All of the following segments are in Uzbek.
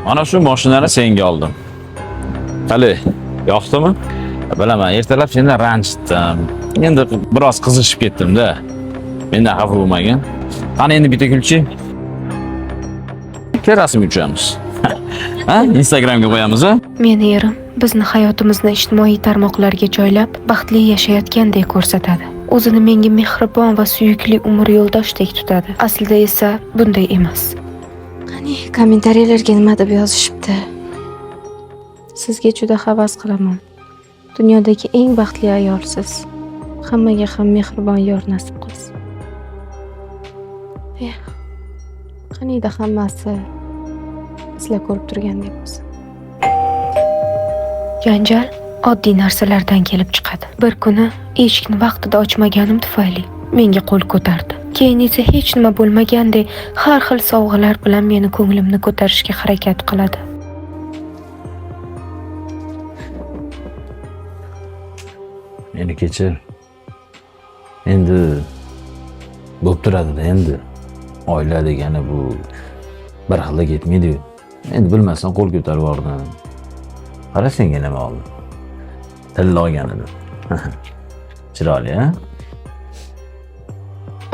Mana shu mashinani senga oldim. Qali, yoqdimi? Bilaman, ertalab sendan ranjitdim. Endi biroz qizishib ketdim-da. Mendan xafa bo'lmagin. Qani endi bitta kulchi. Kel rasmga tushamiz. Ha? Instagramga qo'yamiz, a? Meni erim bizni hayotimizni ijtimoiy tarmoqlarga joylab, baxtli yashayotgandek ko'rsatadi. O'zini menga mehribon va suyukli umr yo'ldoshdek tutadi. Aslida esa bunday emas. Qani, kommentariyalarga nima deb yozishibdi? Sizga juda havas qilaman. Dunyodagi eng baxtli ayolsiz. Hammaga ham mehribon yor nasib qilsin. Eh, qaniydi hammasi sizlar ko'rib turgandek bo'lsa. Janjal oddiy narsalardan kelib chiqadi. Bir kuni eshikni vaqtida ochmaganim tufayli menga qo'l ko'tardi. Keyin esa hech nima bo'lmagandek har xil sovg'alar bilan meni ko'nglimni ko'tarishga harakat qiladi. Meni kechir. Endi bo'lib turadi-da endi. Oila degani bu bir xilda ketmaydi-yu. Endi bilmasdan qo'l ko'tarib yubordim. Qara senga nima oldim. Tilla olgan edim. Chiroyli, a?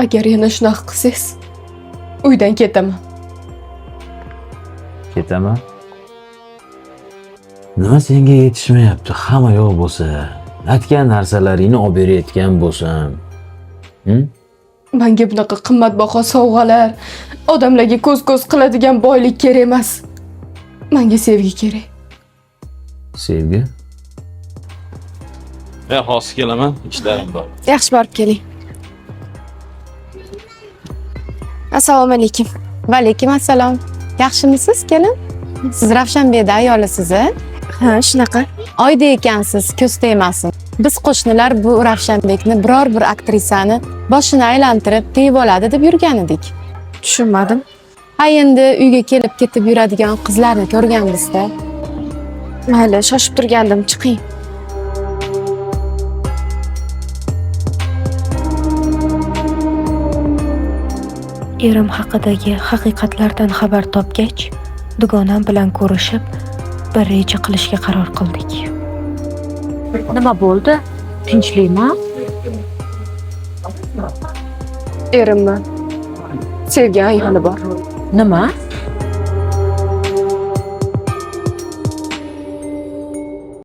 Agar yana shunaqa qilsangiz, uydan ketaman. Ketaman. Nima senga yetishmayapti? Hamma yo'q bo'lsa, aytgan narsalaringni olib berayotgan bo'lsam. Menga bunaqa qimmatbaho sovg'alar, odamlarga ko'z-ko'z qiladigan boylik kerak emas. Menga sevgi kerak. Sevgi? Men hozir kelaman, ishlarim bor. Yaxshi borib keling. Assalomu alaykum. Va alaykum assalom. Yaxshimisiz, kelin? Siz Ravshanbekda ayolisiz, a? Ha, shunaqa. Oyda ekansiz, ko'z tegmasin. Biz qo'shnilar bu Ravshanbekni biror bir aktrisani boshini aylantirib tegib oladi deb yurgan edik. Tushunmadim. Ha, endi uyga kelib ketib yuradigan qizlarni ko'rganmiz-da. Mayli, shoshib turgandim, chiqing. Erim haqidagi haqiqatlardan xabar topgach, dugonam bilan ko'rishib, bir reja qilishga qaror qildik. Nima bo'ldi? Tinchlikmi? Erimni sevgan ayoli bor. Nima?